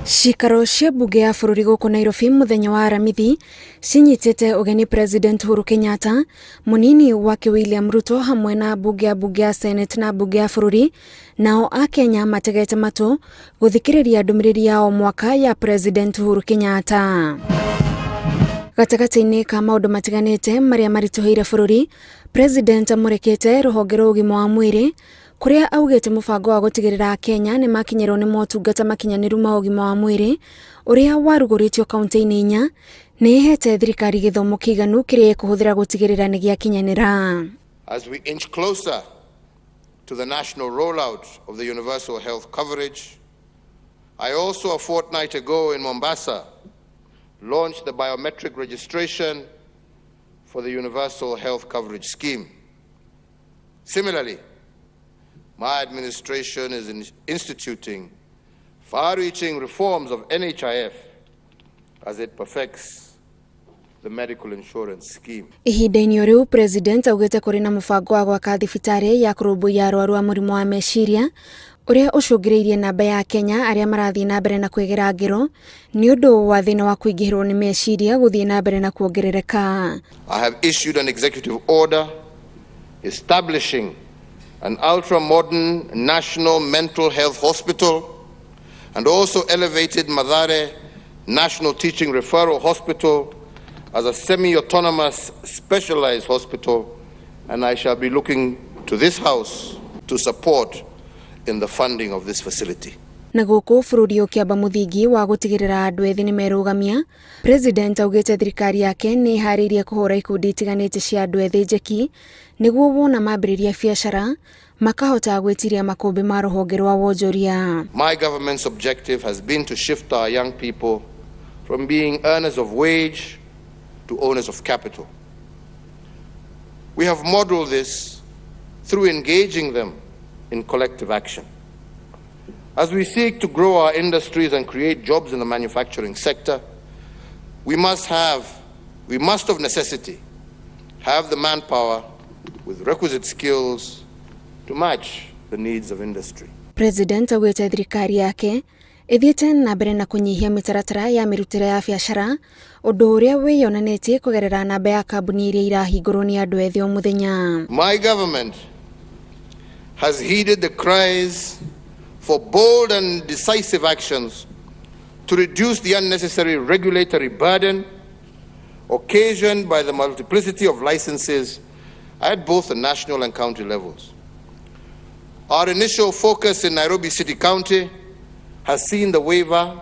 Ciikaro cia mbunge ya bũrũri gũkũ Nairobi mũthenya wa Aramithi cinyitĩte ũgeni President Uhuru Kenyatta, mũnini wake William Ruto hamwe na mbunge ya mbunge ya Senate na mbunge ya bũrũri. Nao Akenya mategete matũ gũthikĩrĩria ndũmĩrĩri ya o mwaka ya President Uhuru Kenyatta. Gatagatĩ-inĩ ka maũndũ matiganĩte marĩa maritũhĩire bũrũri, President amũrĩkĩte rũhonge rwa ũgima wa mwĩrĩ kũrĩa augĩte mũbango wa gũtigĩrĩra Akenya nĩ makinyĩrwo nĩ motungata makinyanĩru ma ũgima wa mwĩrĩ ũrĩa warugũrĩtio kaunti-inĩ inya nĩ ĩhete thirikari gĩthomo kĩiganu kĩrĩa ĩkũhũthĩra gũtigĩrĩra nĩ gĩakinyanĩra. As we inch closer to the national rollout of the universal health coverage, I also a fortnight ago in Mombasa launched the biometric registration for the universal health coverage scheme. Similarly, my administration is instituting far-reaching reforms of NHIF as it perfects the medical insurance scheme. Ihinda-inĩ o rĩu, President augĩte kũrĩ na mũbango wa gwaka thibitarĩ ya kũrũmbũiya arwaru a mũrimũ wa meciria ũrĩa ũcũngĩrĩirie namba ya Kenya arĩa marathiĩ na mbere na kwĩgera ngero nĩ ũndũ wa thĩna wa kũingĩhĩrwo nĩ meciria gũthiĩ na mbere na kuongerereka. I have issued an executive order establishing an ultra-modern national mental health hospital and also elevated Mathare National Teaching Referral Hospital as a semi-autonomous specialized hospital, and I shall be looking to this house to support in the funding of this facility. Na gũkũ bũrũri ũkĩamba mũthingi wa gũtigĩrĩra andũ ethĩ nĩ merũgamia, President augĩte thirikari yake nĩ ĩharĩirie kũhũra ikundi itiganĩte cia andũ ethĩ njeki nĩguo wona mambĩrĩria biacara makahota gwĩtiria makũmbĩ ma rũhonge rwa wonjoria. My government's objective has been to shift our young people from being earners of wage to owners of capital. We have modeled this through engaging them in collective action. As we seek to grow our industries and create jobs in the manufacturing sector, we must of necessity have the manpower with requisite skills to match the needs of industry. President augĩte thirikari yake ĩthiĩte na mbere na kũnyihia mĩtaratara ya mĩrutĩre ya biacara, ũndũ ũrĩa wĩyonanĩtie kũgerera namba ya kambuni iria irahingũrwo nĩ andũ ethĩ o mũthenya. My government has heeded the cries for bold and decisive actions to reduce the unnecessary regulatory burden occasioned by the multiplicity of licenses at both the national and county levels. Our initial focus in Nairobi City County has seen the waiver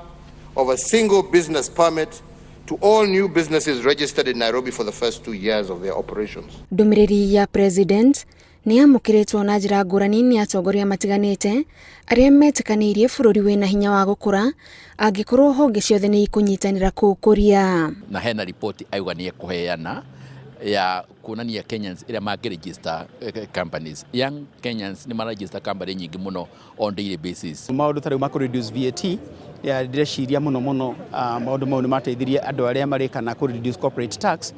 of a single business permit to all new businesses registered in Nairobi for the first 2 years of their operations. Ndũmĩrĩri ya President nĩ yamũkĩrĩtwo na njĩra ngũrani nĩ atongoria matiganĩte arĩa metĩkanĩirie bũrũri wĩna hinya wa gũkũra angĩkorwo honge ciothe nĩ ikũnyitanĩra kũũkũria. Na hena ripoti auga nĩ ekũheana ya kuonania Kenyans ĩrĩa mangĩregister companies. Young Kenyans nĩ maregister company nyingĩ mũno on daily basis. Maũndũ ta rĩu ma kũ reduce VAT ya ndĩreciria mũno mũno, maũndũ mau nĩ mateithirie andũ arĩa marĩ kana kũ reduce corporate tax,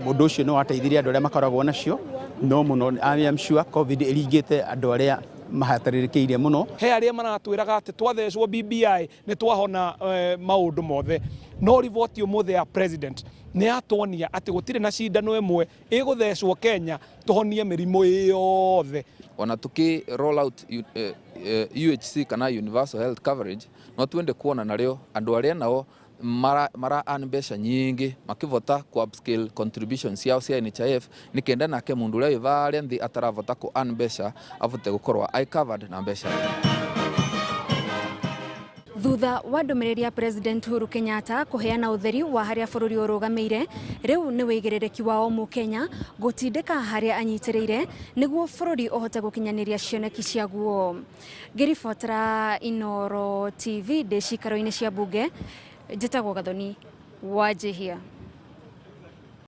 ũndũ ũcio nĩ wateithirie andũ arĩa makoragwo nacio no mũno. I am sure COVID ĩringĩte andũ arĩa mahatarĩrĩkĩire mũno. He arĩa maratwĩraga atĩ twathecwo BBI nĩ twahona maũndũ mothe, no riboti ũmũthĩ ya President nĩ yatuonia atĩ gũtirĩ na cindano ĩmwe ĩgũthecwo Kenya tũhonie mĩrimũ yothe. Ona tuki roll out UHC kana universal health coverage, no twende kuona nario andu aria nao mara earn mbeca nyingi makivota ku upscale contributions ciao cia NHIF, nikenda nake mundu uria wi varia nthi ataravota ku earn mbeca avote gukorwa ai covered na mbeca. Thutha wa ndũmĩrĩri ya President Uhuru Kenyatta kũheana ũtheri wa harĩa bũrũri ũrũgamĩire, rĩu nĩ wĩigĩrĩrĩki wa o mũkenya gũtindĩka harĩa anyitĩrĩire nĩguo bũrũri ũhote gũkinyanĩria cioneki ciaguo. Ngĩribotera Inooro TV ndĩ cikaro-inĩ cia mbunge, njĩtagwo Gathoni Wanjihia.